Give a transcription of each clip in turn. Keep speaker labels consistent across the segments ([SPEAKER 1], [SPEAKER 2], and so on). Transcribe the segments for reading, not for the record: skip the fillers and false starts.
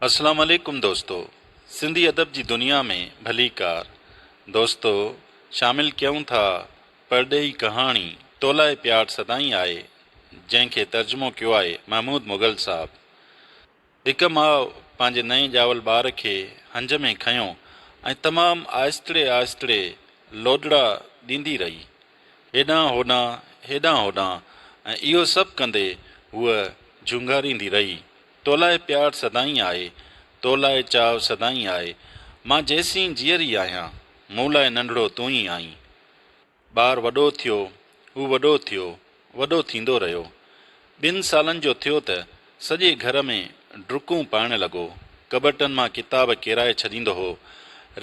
[SPEAKER 1] اسلام عليڪم دوستو سنڌي ادب جي دنيا ۾ ڀليڪار دوستو شامل ڪيون ٿا پرڏيهي ڪهاڻي تولاء پيار سدائين آهي جنهن کي ترجمو ڪيو آهي محمود مغل صاحب هڪ ماء پنهنجي نئين ڄاول ٻار کي هنج ۾ کنيو ۽ تمام آهستڙي آهستڙي لوڏڙا ڏيندي رهي هيڏانهن هوڏانهن هيڏانهن هوڏانهن ۽ اهو سڀ ڪندي هوء جهونگاريندي رهي. تو لاء پيار سدائين آهي، تو لاء چاهه سدائين آهي. مان جيسين جيئري آهيان، مون لاء ننڍڙو تون ئي آهين. ٻار وڏو ٿيو، هو وڏو ٿيو، وڏو ٿيندو رهيو. ٻن سالن جو ٿيو ته سڄي گهر ۾ ڊڪون پائڻ لڳو. ڪٻٽن مان ڪتاب ڪيرائي ڇڏيندو هو.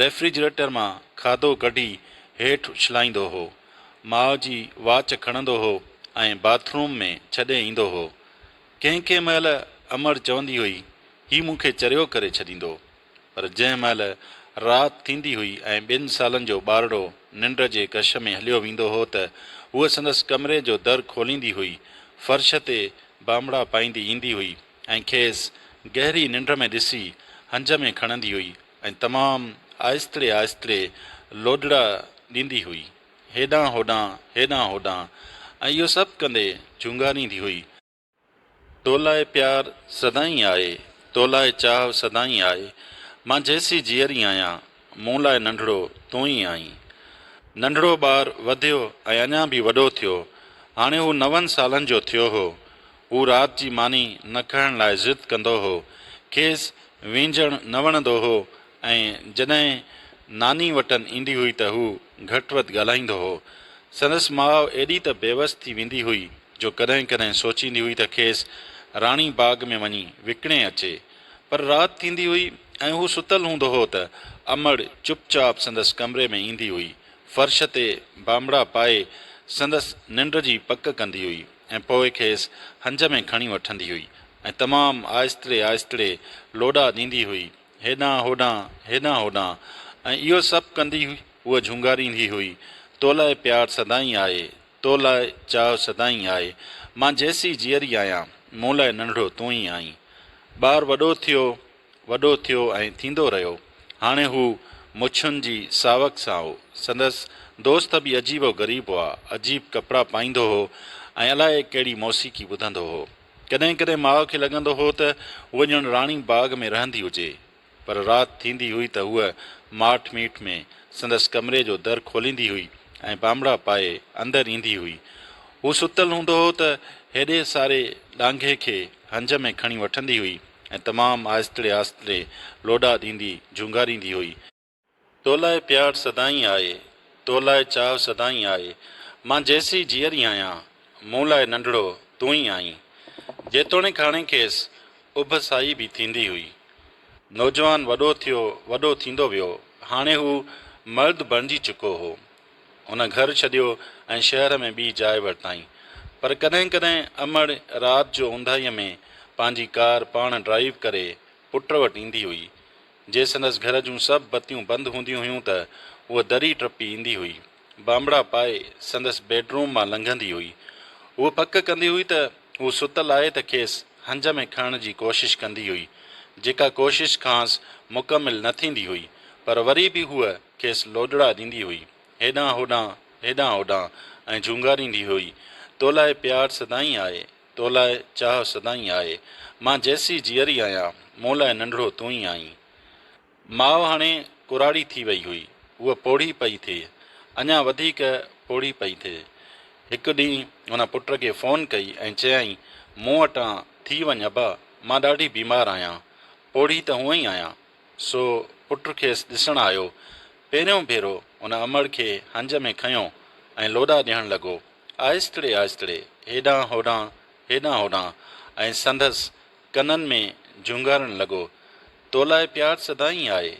[SPEAKER 1] ريفريجريٽر مان کاڌو ڪڍي هيٺ اڇلائيندو هو. ماء جي واچ کڻندو هو ۽ باٿ روم ۾ ڇڏي ايندو هو. ڪنهن ڪنهن مهل امڙ چوندي هئي، هي مون کي چريو ڪري ڇڏيندو. پر جنهن مهل رات ٿيندي هئي ۽ ٻن سالن جو ٻارڙو ننڊ جي ڪش ۾ هليو ويندو هو ته هوء سندس ڪمري جو در کوليندي هئي، فرش تي بانبڙا پائيندي ايندي هئي ۽ کيس گهري ننڊ ۾ ڏسي هنج ۾ کڻندي هئي ۽ تمام آهستڙي آهستڙي لوڏڙا ڏيندي هئي. هيڏانهن هوڏانهن، هيڏانهن هوڏانهن ۽ اهو سڀ ڪندي جهونگاريندي هئي. تو لاء پيار سدائين آهي، تو لاء چاهه سدائين آهي، مان جيسين جيئري آهيان، مون لاء ننڍڙو تون ئي آهين. ننڍڙو ٻار وڌيو ۽ اڃا به وڏو ٿيو. هاڻي هو نون سالن جو ٿيو هو. هو رات جي ماني نه کائڻ لاء ضد ڪندو هو. کيس وينجهڻ نه وڻندو هو ۽ جڏهن ناني وٽن ايندي هئي ته هو گهٽ وڌ ڳالهائيندو هو. سندس ماء ايڏي ته بيوس ٿي ويندي هئي جو ڪڏهن ڪڏهن سوچيندي هئي ته کيس راڻي باغ ۾ وڃي وڪڻي اچي. پر رات ٿيندي هئي ۽ هو ستل هوندو هو ته امڙ چپ چاپ سندس ڪمري ۾ ايندي هئي، فرش تي بانبڙا پائي سندس ننڊ جي پڪ ڪندي هئي ۽ پوء کيس هنج ۾ کڻي وٺندي هئي ۽ تمام آهستڙي آهستڙي لوڏا ڏيندي هئي. هيڏانهن هوڏانهن، هيڏانهن هوڏانهن ۽ اهو سڀ ڪندي هوء جهونگاريندي هئي، تو لاء پيار سدائين آهي، تو لاء چاهه سدائين آهي، مان جيسين جيئري آهيان، مون لاء ننڍڙو تون ئي آهين. ٻار وڏو ٿيو، وڏو ٿيو ۽ ٿيندو رهيو. هاڻي هو مڇن جي ساوڪ سان هو. سندس دوست به عجيب و غريب هئا، عجيب ڪپڙا پائيندو هو ۽ الائي ڪهڙي موسيقي ٻڌندو هو. ڪڏهن ڪڏهن ماء کي لڳندو هو ته هوء ڄڻ راڻي باغ ۾ رهندي هجي. پر رات ٿيندي هئي ته هوء ماٺ ميٺ ۾ سندس ڪمري جو در کوليندي هئي ۽ بانبڙا پائي اندر ايندي هئي. هو ستل هوندو هو ته هيڏي ساري ڏانگهي کي هنج ۾ کڻي وٺندي هئي ۽ تمام آهستڙي آهستڙي لوڏا ڏيندي جهونگاريندي هئي. تو لاء پيار سدائين آهي، تو لاء چاهه سدائين آهي، مان جيسين جيئري آهيان، مون لاء ننڍڙو تون ئي آهين. جيتوڻيڪ هاڻي کيس اڀ سائي به ٿيندي هئي. نوجوان وڏو ٿيو، وڏو ٿيندو ويو. هاڻي هو مرد بڻجي چڪو هو. هن گهر ڇڏيو ۽ شهر ۾ ٻي جاء ورتائين. پر ڪڏهن ڪڏهن امڙ رات جو اونداهيء ۾ پنهنجي ڪار پاڻ ڊرائيو ڪري پٽ وٽ ايندي هئي. جي سندس گهر جون سڀ بتيون بند هونديون هيون ته هوء دري ٽپي ايندي هئي. بانبڙا پائي سندس بيڊروم مان لنگهندي هئي. هوء پڪ ڪندي هئي ته هو ستل آهي ته کيس هنج ۾ کڻڻ جي ڪوشش ڪندي هئي، جيڪا ڪوشش کانئس مڪمل نه ٿيندي هئي، پر وري به هوء کيس لوڏڙا ڏيندي هئي، هيڏانهن هوڏانهن، هيڏانهن هوڏانهن ۽ جهونگاريندي هئي، تو لاء پيار سدائين آهي. تو لاء چاهه سدائين آهي. مان جيسين جيئري آهيان، مون لاء ننڍڙو تون ئي آهين. ماء هاڻي ڪراڙي ٿي وئي هئي. هوء پوڙهي پئي ٿئي. اڃا وڌيڪ پوڙهي پئي ٿئي. هڪ ڏينهن هن پٽ کي فون ڪئي ۽ چيائين، مون وٽان ٿي وڃ ابا، مان ڏاڍي بيمار آهيان. پوڙهي ته هونئن ئي آهيان. سو پٽ کيس ڏسڻ آيو. پهريون ڀيرو هن امڙ کي هنج ۾ کنيو ۽ لوڏا ڏيڻ لڳو. آهستڙي آهستڙي هيڏانهن هوڏانهن، هيڏانهن هوڏانهن ۽ سندس ڪنن ۾ جهونگارڻ لڳو، تو لاء پيار سدائين آهي،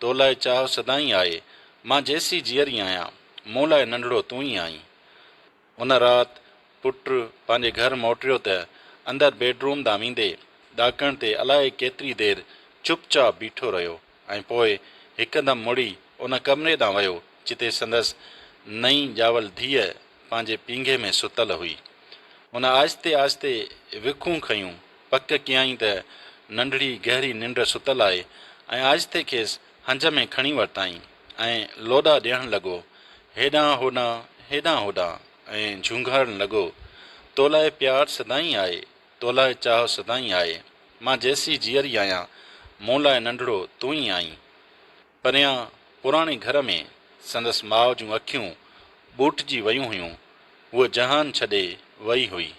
[SPEAKER 1] تو لاء چاهه سدائين آهي، مان جيسين جيئري آهيان، مون لاء ننڍڙو تون ئي آهين. ان رات پٽ پنهنجي گهر موٽيو ته اندر بيڊروم ڏانهن ويندي ڏاڪڻ تي الائي ڪيتري دير چپ چاپ بيٺو رهيو ۽ پوء هڪدم مڙي ان ڪمري ڏانهن ويو جتي سندس نئين ڄاول ڌيء پنهنجي پينگهي ۾ ستل هئي. هن آهستي آهستي وکون کنيون، پڪ ڪيائين ته ننڍڙي گهري ننڊ ستل آهي ۽ آهستي کيس هنج ۾ کڻي ورتائين ۽ لوڏا ڏيڻ لڳو، هيڏانهن هوڏانهن، هيڏانهن هوڏانهن ۽ جهونگارڻ لڳو، تو لاء پيار سدائين آهي، تو لاء چاهه سدائين آهي، مان جيسين جيئري آهيان، مون لاء ننڍڙو تون ئي آهين. پريان پراڻي گهر ۾ سندس ماء جون اکيون ٻوٽجي ويون هيون، هوء جهان ڇڏي وئي هئي.